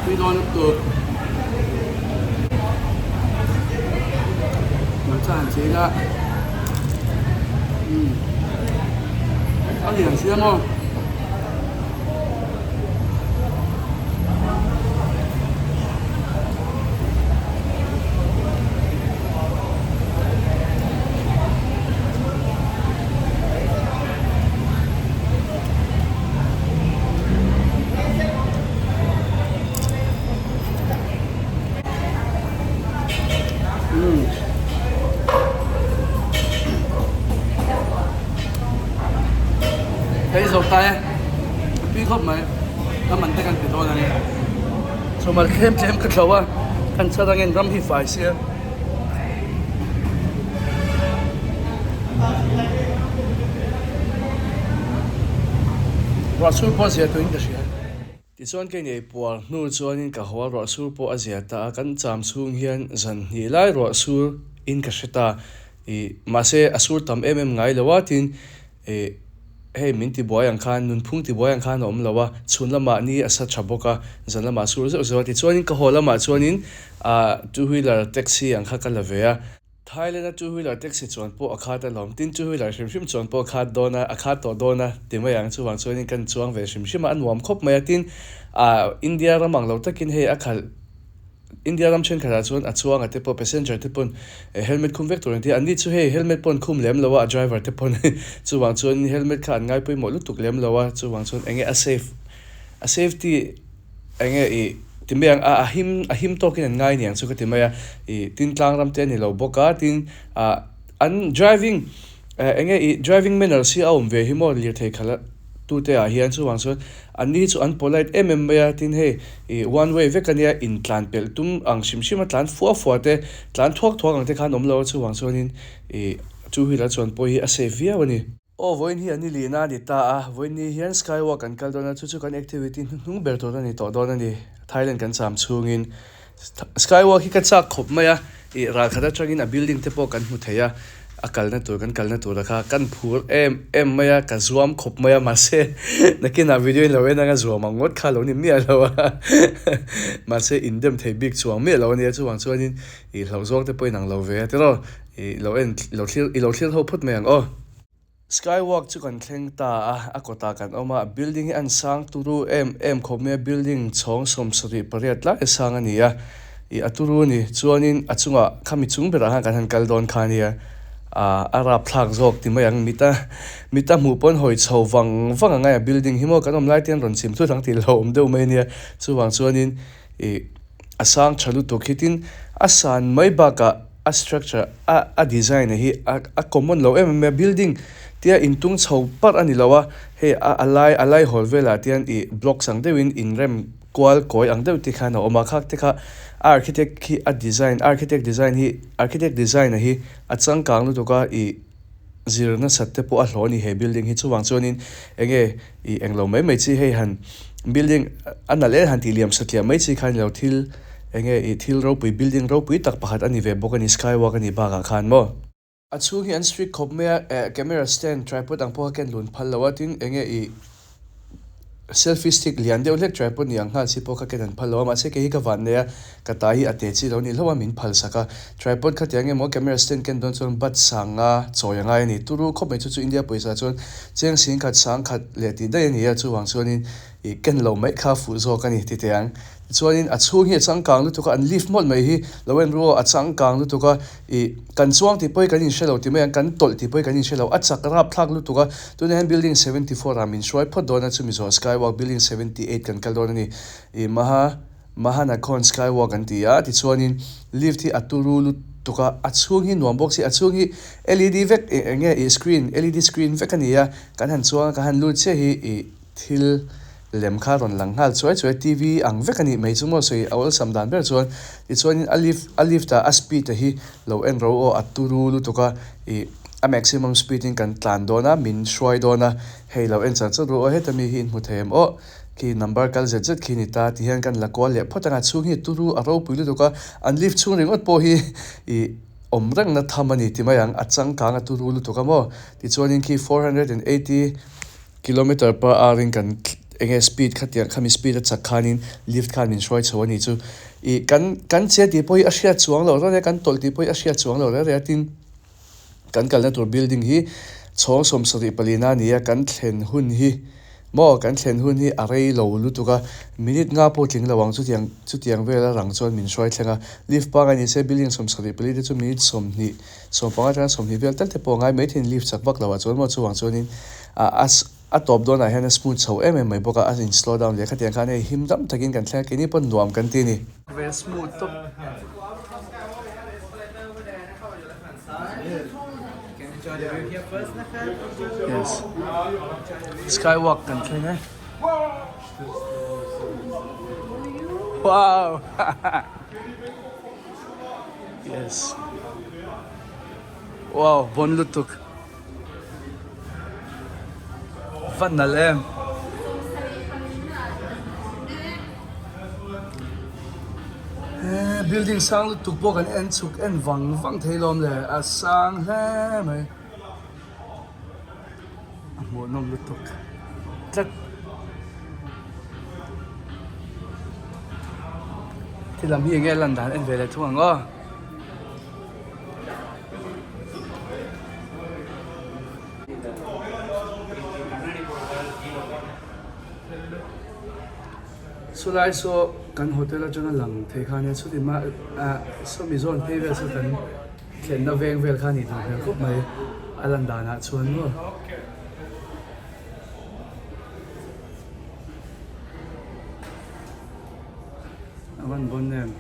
tui dawn lutuk hmarcha han chei la umm a lian sia maw. Hei zawk ta e a tui khawp mai a man te kan ti dawn a ni chawhmar thlem thlem ka thlo a kan chhar angin ram hi fai sia. Ruah sur pawh a zia tuin ka hria. Tichuan kei nei puar hnu chuanin ka haw a ruah sur pawh a zia ta a, kan cham chhung hian zan hnih lai ruah sur in ka hre ta. Ih mahse a sur tam em em ngai lo a tin ih hei min ti buai ang khan nunphung ti buai ang khan a awm lo a, chhun lamah ni a sa tha bawk a, zan lamah a sur zeuh zeuh a. Tichuanin ka haw lamah chuanin ah two wheeler taxi ang kha ka la ve a. Thailand a two wheeler taxi chuan pawh a khat alawm, tin two wheeler hrim hrim chuan pawh a khat dawn a, a khat tawh dawn a ti mai ang, chuvang chuanin kan chuang ve hrim hrim a, a nuam khawp mai a, tin ah India ram ang lo takin hei a khalh India ram thenkhatah chuan a chuanga te pawh passenger te pawn helmet khum vek tur an ti a, anni chu hei helmet pawh an khum lem lo a, a driver te pawn chuvang chuan helmet kha an ngai pawimawh lutuk lem lo a, chuvang chuan eng nge a safe a safety eng nge ih ti mai ang a a him a him tawkin an ngai niang chu ka ti mai a, ih tin tlang ram te a ni lo bawk a, tin ah an driving eh eng nge ih driving manners hi a awm ve hi maw lirthei khalh tute ah hian chuvang chuan an ni hi chu an polite em em mai a tin hei ih one way vek ania intlan pelh tum ang hrim hrim a tlan fua fua te tlan thuak thuak ang te khan awm lo a chuvang chuanin ih two wheeler chuan pawh hi a safe viau a ni. Aw vawiin hi an i lihna a ni ta a vawiin ni hian skywalk kan kal dawn a chu chu kan activity hnuhnung ber tur a ni tawh dawn a ni Thailand kan cham chhungin skywalk hi ka chak khawp mai a ih ral khat atangin a building te pawh kan hmu thei a a kalna tur kan kalna tura kha kan phur em em mai a ka zuam khawp mai a mahse nakinah video in lo en anga zuam ang ngawt kha lo ni miah lo a mahse in dem thei bik chuang miah lo ania chuvang chuanin ih hlauh zawng te pawh in ang lo ve a tiraw ih lo en lo thlir i lo thlir ho phawt mai ang aw. Skywalk chu kan thleng ta a, a kawtah kan awm a, building hi an sang turu em em khawp mai a, building chhawng 78 lai a sang a ni a, ih a turu a ni, chuanin a chungah khami chung berah khan kan han kal dawn kha a nia, ah a rapthlak zawk ti mai ang, mita mita hmuh pawn hawi chho vang vang ang a building hi maw kan awm lai te hian rawn chim thut ang tih lo awm deuh mai a nia, chuvang chuanin ih a sang tha lutuk hi tin a san mai bakah. A structure a a design a hi a a common lo em em a building tia in tung chho parh a ni lo a hei a a lai a lai hawl velah te hian ih blocks ang deuhin inrem kual kawi ang deuh te khan a awm a khak te kha a architect khi a design architect design hi architect design a hi a changkang lutuk a ih zir nasat te pawh a hlawh a ni he building hi chuvang chuanin eng nge ih englo mai mai chi hei han building a nalh em han tih liam satliah mai chi kha a ni lo thil eng nge ih thil ropui building ropui tak pakhat a ni ve bawk a ni skywalk a nih bakah khan maw. A chhung hi an strict khawp mai a eh camera stand tripod ang pawh kha ken lun phal lo a tin eng nge ih Selfie stick lian deuh hlek tripod ni ang nghal si pawh kha ken an phal lo a, mahse kei hi ka van nei a, ka ta hi a te chi lo nih hlauh a min phal sak a, tripod kha tiang emaw camera stand ken dawn chuan bat sang a chawi a ngai a ni, turu khawp mai chu chu India pawisa chuan cheng sing khat sang khat leh tih daih a ni a, chuvang chuanin ih ken lo mai kha fuh zawk a ni ti teh ang. Tichuanin a chhung hi a changkang lutuk a, an lift mawlh mai hi lo en ru aw, a changkang lutuk a, ih kan chuang tih pawh hi kan inhre lo ti mai ang, kan tawlh tih pawh hi kan inhre lo, a chak rapthlak lutuk a, tunah hian building 74 ah min hruai phawt dawn a, chumi zawh skywalk building 78 kan kal dawn a ni, ih Maha Mahanakhon skywalk an ti a, tichuanin lift hi a turu lutuk a, a chhung hi nuam bawk si, a chhung hi led vek eng eng nge ih screen led screen vek a ni a, kan han chuang a, kan han lut chiah hi ih thil lem kha rawn lang nghal chuai chuai T_V ang vek a nih mai chu maw sawi a awlsam dan ber chuan tichuanin a lift a lift ah a speed a hi lo en ro aw a turu lutuk a ih a maximum speed in kan tlan dawn a min hruai dawn a hei lo en char char ru aw heta mi hi in hmu thei em aw khi number kal zet zet khi ni ta ti hian kan la kual leh phawt ang a chhung hi turu a ropui lutuk a an lift chhung ringawt pawh hi ih awm reng na tham a ni ti mai ang a changkang a turu lutuk a maw tichuanin khi 480 Kilometer per hour in kan enge speed kha tiang khami speed a chak khanin lift khan min hruai chho a ni chu ih kan kan che tih pawh hi a hriat chuang loh reng reng a kan tawlh tih pawh hi a hriat chuang loh reng reng a tin kan kalna tur building hi chhawng 74 na a ni a kan thlen hun hi maw kan thlen hun hi a rei lo lutuk a minute nga pawh tling lo ang chutiang chutiang vel a rang chuan min hruai thleng a lift pangai ni se building 74 te chu minute 20 15 atanga 20 vel tal te pawh a ngai maithei a ni lift chak vak lo ah chuan maw chuvang chuanin ah a a tawp dawnah hian a smooth chho em em mai bawk a, a in slow down leh khatiang khan hei him dam takin kan thleng a, keini pawn nuam kan ti a ni. Ve smooth tawp. Yes. Skywalk kan thleng e. Wow. Yes. Wow, bon lutuk. Va nalh em. Building sang lutuk pawh kan en chhuk en vang vang thei lawm le a sang hle mai a hmuhnawm lutuk tlat khi lam hi enge a lan dan en ve leh thung ang aw. Chulai saw kan hotel atanga lang thei kha ania chuti mah ah sawmi zawn phei vel saw kan thlenna veng vel kha a nih duh hmel khawp mai a lan danah chuan maw. A van bawn em.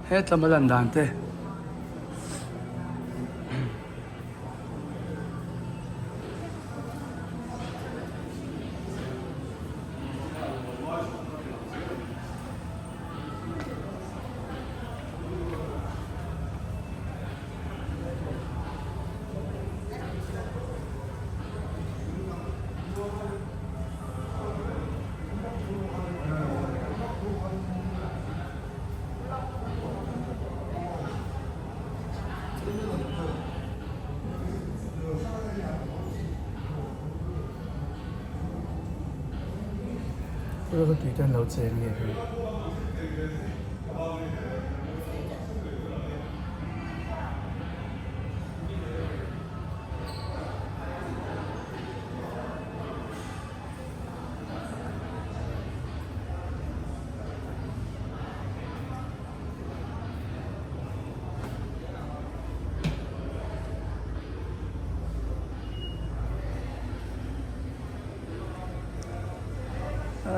Hetlama lan dan te. Khawlai tui te an lo cheng a nih hi.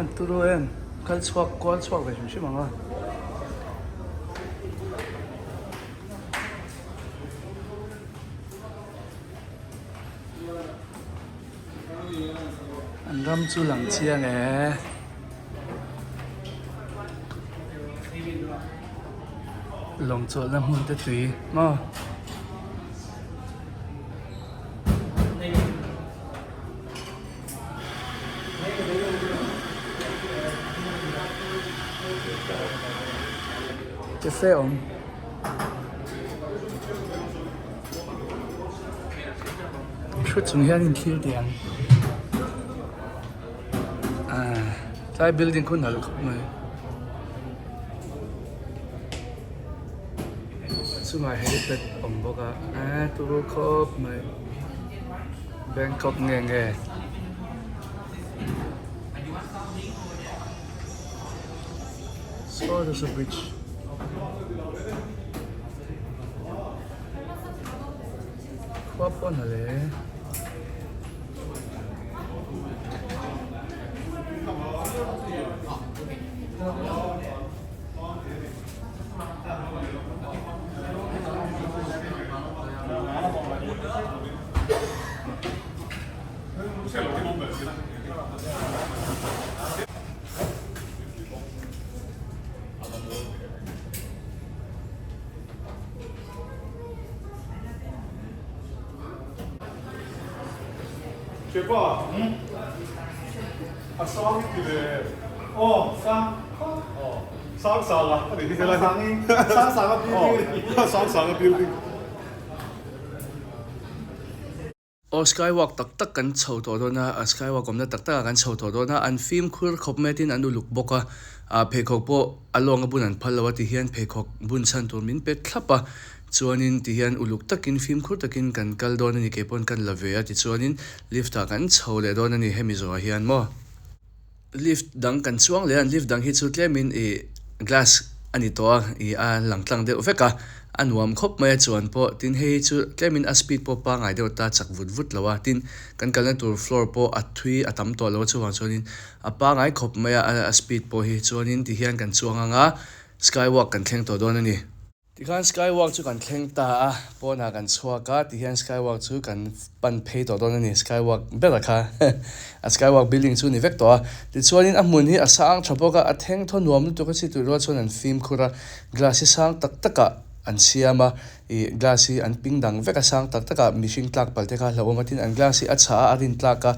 An turu em kal chhuak kual chhuak ve hrim hrim ang a. An ram chu lang chiang e. Lawng chawlhna hmun te tui maw. Cafe awm. Thu chung hian in thlir teh ang ah tlai building khu nalh khawp mai chungah helipad awm bawk a eh turu khawp mai Bangkok nge nge. So there's a bridge. Khua pawh na le. Chepa, a sang i ti ve. Aw, sang. Sang sang a, a ni hi helai. Sang sang a building. Sang sang a building. Aw skywalk tak tak kan chho tawh dawn a, a skywalk awmna tak takah kan chho tawh dawn a, an fimkhur khawp mai tin an uluk bawk a, ah pheikhawk pawh a lawnga bun an phal lo a tihian pheikhawk bun chhan tur min pe thlap a, chuanin tihian uluk takin fimkhur takin kan kal dawn a ni kei pawn kan la ve a tichuanin lift ah kan chho leh dawn a ni hemi zawhah hian maw. Lift dang kan chuang leh a, lift dang hi chu tlemin ih glass a ni tawh a, ih a lang tlang deuh vek a, a nuam khawp mai a chuan pawh tin hei hi chu tlemin a speed pawh pangngai deuh ta chak vut vut lo a, tin kan kalna tur floor pawh a thui a tam tawh lo a chuvang chuanin a pangngai khawp mai a a speed pawh hi chuanin tihian kan chuang ang a skywalk kan thleng tawh dawn a ni. Tikhan skywalk chu kan thleng ta a, pawnah kan chhuak a, tihian skywalk chu kan pan phei tawh dawn a ni, skywalk ber kha a skywalk building chu a ni vek tawh a, tichuanin a hmun hi a sang tha bawk a, a theng thaw nuam lutuk a chi tih rual chuan an fimkhur a, glass hi sang tak takah an siam a, ih glass hi an ping dang vek a sang tak takah mihring tlak palh te kha a hlauhawm a, tin an glass hi a chhah a, a rin tlak a,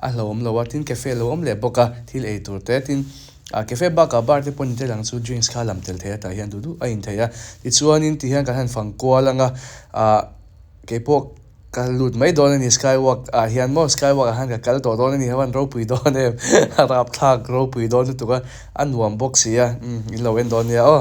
a hlauhawm lo a, tin cafe a lo awm leh bawk a, thil ei tur te tin. A cafe bakah bar te pawh ni tel ang chu drinks kha lam tel thei a tah hian duh duh a in thei a tichuanin ti hian kan han fang kual ang a ah keipawh ka lut mai dawn a ni skywalk ah hian maw skywalk ah hian ka kal tawh dawn a ni a van ropui dawn em a rapthlak ropui dawn lutuk a a nuam bawk si a umm in lo en dawn nia aw.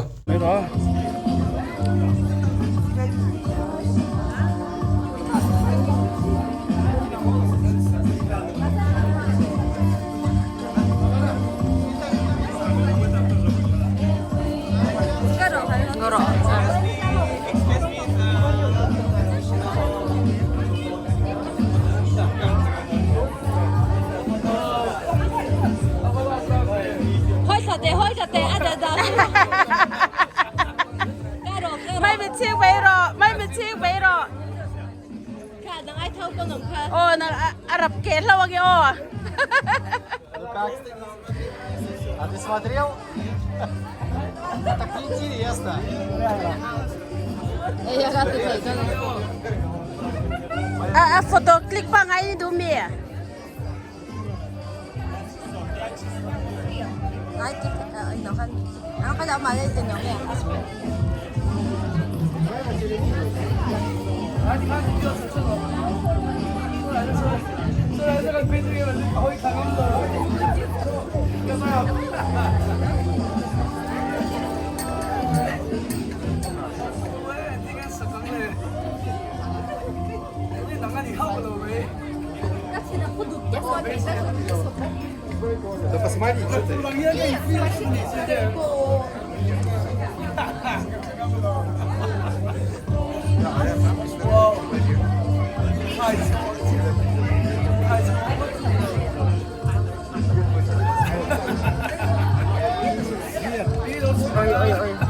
Aw a rap keh hlauh ange aw. A photo click pangai ni duh mi.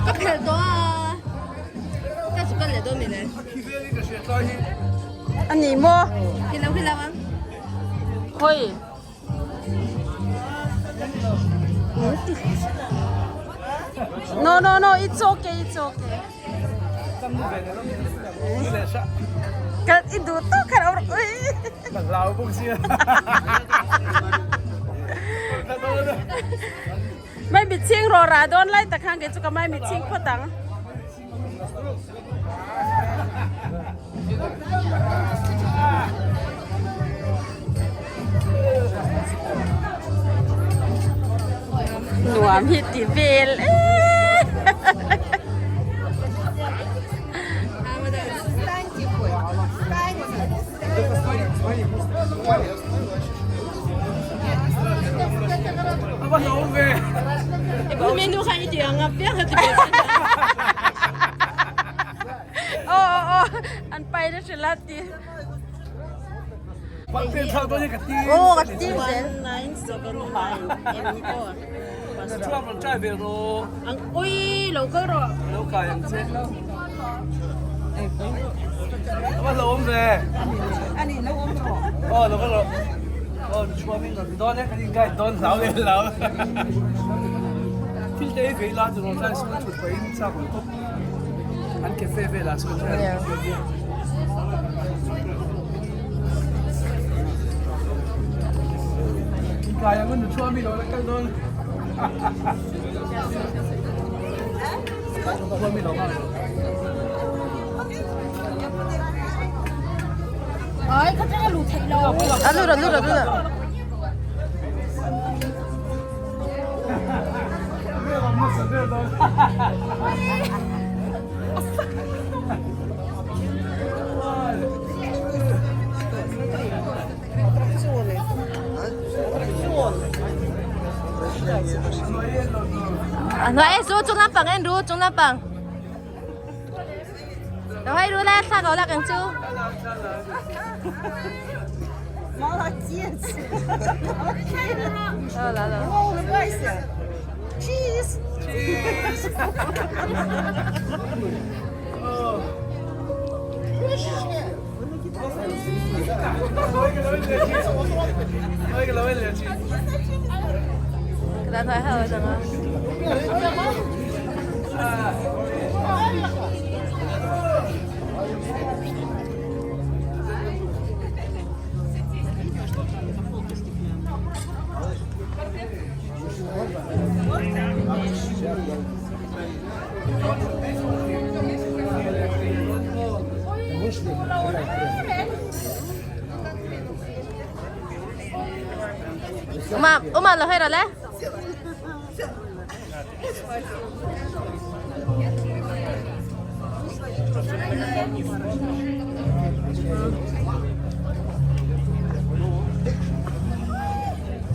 Ka phelh tawh a, ka chu ka leh dawn min e. A ni maw? Khi lo khi lo ang. Khawi. No no no it's okay it's okay. Ka i duh tawk khan a ui. Ka hlau bawk sia. Mai mitchhing rawh rah dawn lai tak khan kei chu ka mai mitchhing phawt ang. Nuam hi ti vel e. Aw aw aw an pai na hrilh a ti. A lut a lut a lut a. A hnuai e chu chung lampang en ru chung lampang lo hei ru le thla ko lak ang chu Cheese! Cheese! Uma uma lo hei rồi le.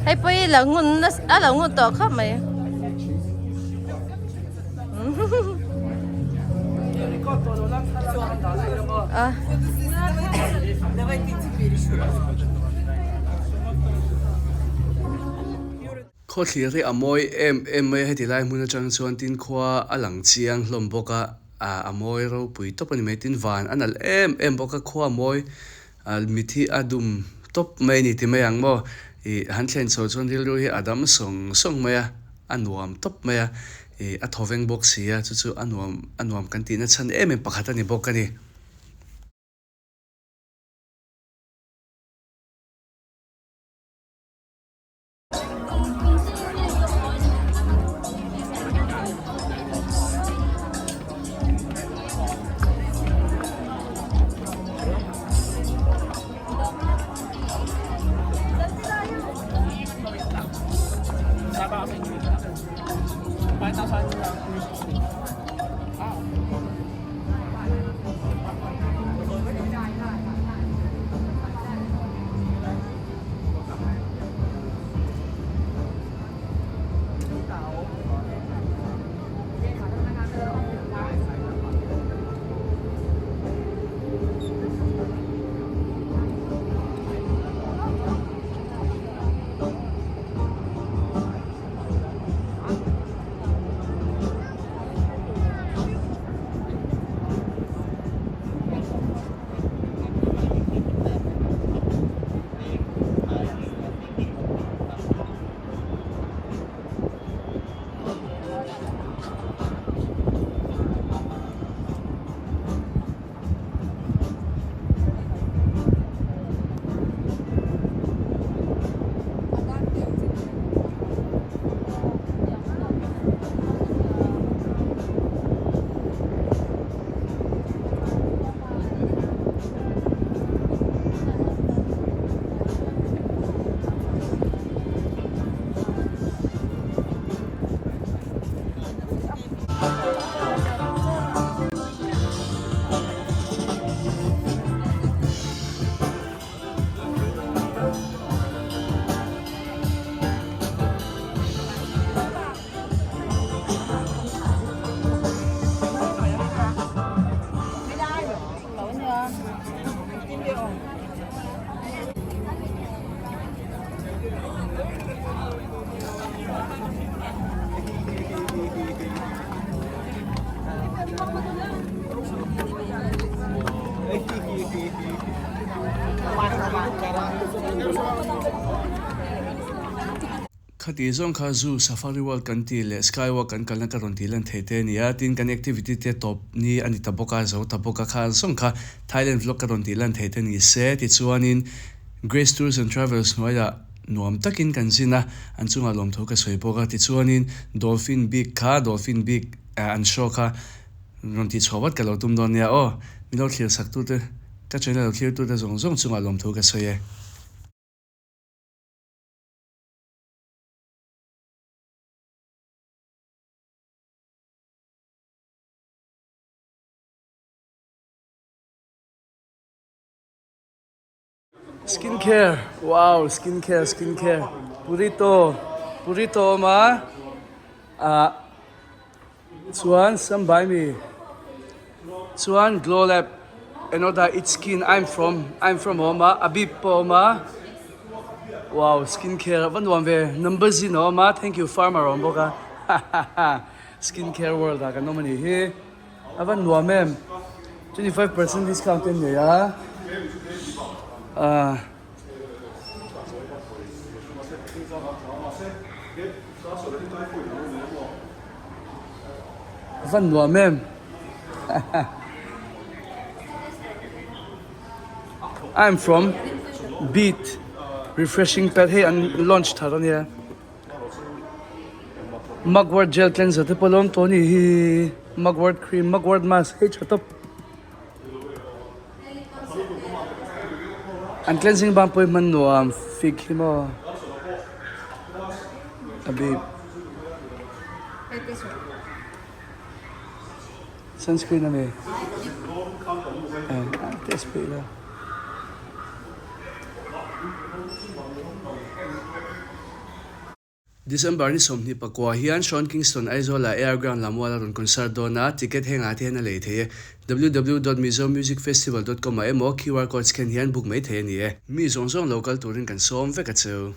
Hei pawh lo ngun a lo ngun tawh khawp mai. Khawthlir hi a mawi em em mai a heti lai hmun atang chuan tin khua a lang chiang hlawm bawk a ah a mawi ropui tawp a ni mai tin van a nalh em em bawk a khua a mawi. Mit hi a dum tawp mai a ni ti mai ang maw? Ih han thlen chho chuan rilru hi a dam sawng sawng mai a, a nuam tawp mai a, ih a thawveng bawk si a, chu chu a nuam a nuam kan tihna chhan em em pakhat a ni bawk a ni. Khati zawng kha Zoo, Safari World kan tih leh Sky Walk kan kalna ka rawn tih lan thei te a ni a, tin kan activity te tawp ni a ni ta bawk a, zo ta bawk a, kha zawng kha Thailand vlog ka rawn tih lan thei te ni se tichuanin Grace Tours and Travels hnuaiah nuam takin kan zin a, an chungah lawmthu ka sawi bawk a, tichuanin Dolphin bik kha Dolphin bik an show kha rawn tih chhuah vat ka lo tum dawn nia aw, min lo thlir sak tute ka channel lo thlir tute zawng zawng chungah lawmthu ka sawi e. Skin care wow skin care skin care burrito burrito a awm a ah chuan some by me chuan glow lab another it's skin I'm from I'm from a awm a a bip pawh a awm a wow skin care a va nuam ve number zin a awm a thank you farmer a awm bawk a ha ha ha skin care world ah kan awm a nih hi a va nuam em 25% discount te an nei a ah. A van nuam em I am from beat refreshing pad hei an launch thar ania mugwort gel cleanser te pawh a lo awm tawh a nih hi mugwort cream mugwort mask hei tha tawp. An cleansing balm pawh hi hman nuam fig hi maw a bik sunscreen a ni test peih lo. December ni 24 hian Sean Kingston Aizawl-ah Air Ground Lamual a rawn concert dawn a, ticket hengah te hian a lei thei e. www dot mizomusicfestival dot com ah emaw QR code scan hian book mai thei a ni e. Mi zawng zawng lo kal turin kan sawm vek a cheu.